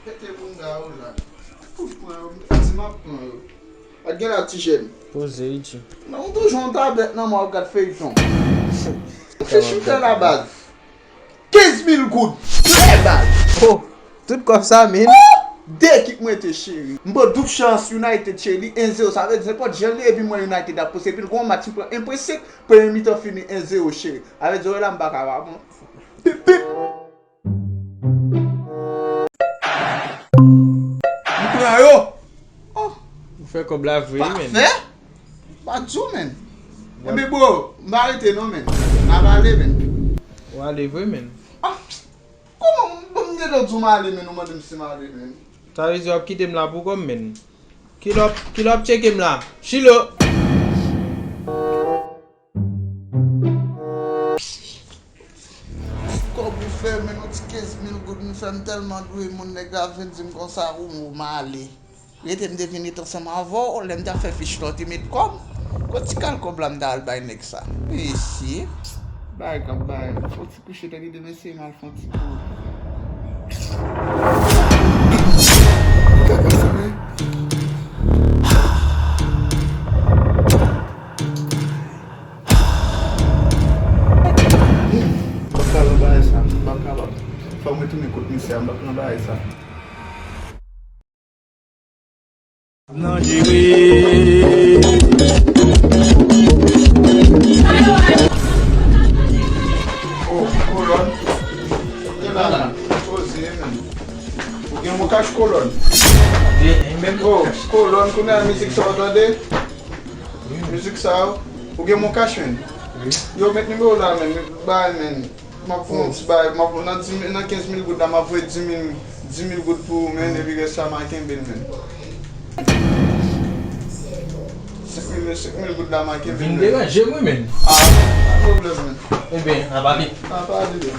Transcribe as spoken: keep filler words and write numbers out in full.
Mete bounda ou la. Ou pran yo, m di m ap pran yo. Pa t gen la, ti jèn. Poze, Richie. Men ou toujou yon tablèt nan men w ap gad feyton. Fichou fè la baz. Kenz mil goud. Trè baz. Oh, tout kòb sa, men. De ekip mwen te, cheri. M pran doub chans United, cheri, li en zewo. Sa vle di nenpòt jan li ye, epi mwen United ap pouse. Epi l gon match, m pran en pwen senk, premye mitan fini en zewo, cheri. Sa vle di, wè la, m pa ka pa pran. Pip, pip. M pran yo. Oh. Ou fè kòb la vre, wi, men. Pafè? Pa di w, men. Ebyen, bro, m pa rete non, men. M ap ale, men. Ou ale vre, men. Ah, kòman m, m te di w m ale, men, ou mande m si m ale, men. Sa vle di w ap kite m la pou kò m, men. Kilè w ap, kilè w ap tcheke m la? Chilo! Kòb ou fè, men, yon ti kenz mil goud m fè, m tèlman dwe moun, nèg la vin di m konsa, ou, ou m ale. Rete m te vin ret ansanm avè w, lè m t ap fè fich la, w te met kòb. Kot ti kal kòb la m t al bay nèg sa? Mesye, bagay k ap bay. Fò ti kouche tèt li demen se mal fè yon ti kou. Kaka sa, men. M p ap ka nan bagay sa, m p ap kapab. Fò m retounen kot mesye a, m p ap nan bagay sa. Nan jere. Oh, kolòn. Kote la la? Poze, men. Ou gen moukache kolòn? Gen, gen menm. Oh, moukache kolòn, kounye a mizik sa w tande? Wi. Mizik sa yo. Ou gen moukache, men? Wi. Yo, met nimewo la, men. Bay, men. M ap fè yon ti bagay, m ap, nan di mil, nan kenz mil goud la, m ap voye di mil, di mil goud pou ou, men, epi rès la, m a kenbe l, men. Senk mil, senk mil goud la, m a kenbe l, men. Vin deranje m, wi, men. Ah, pa pwoblèm, men. Ebyen, n a pale. N a pale, men.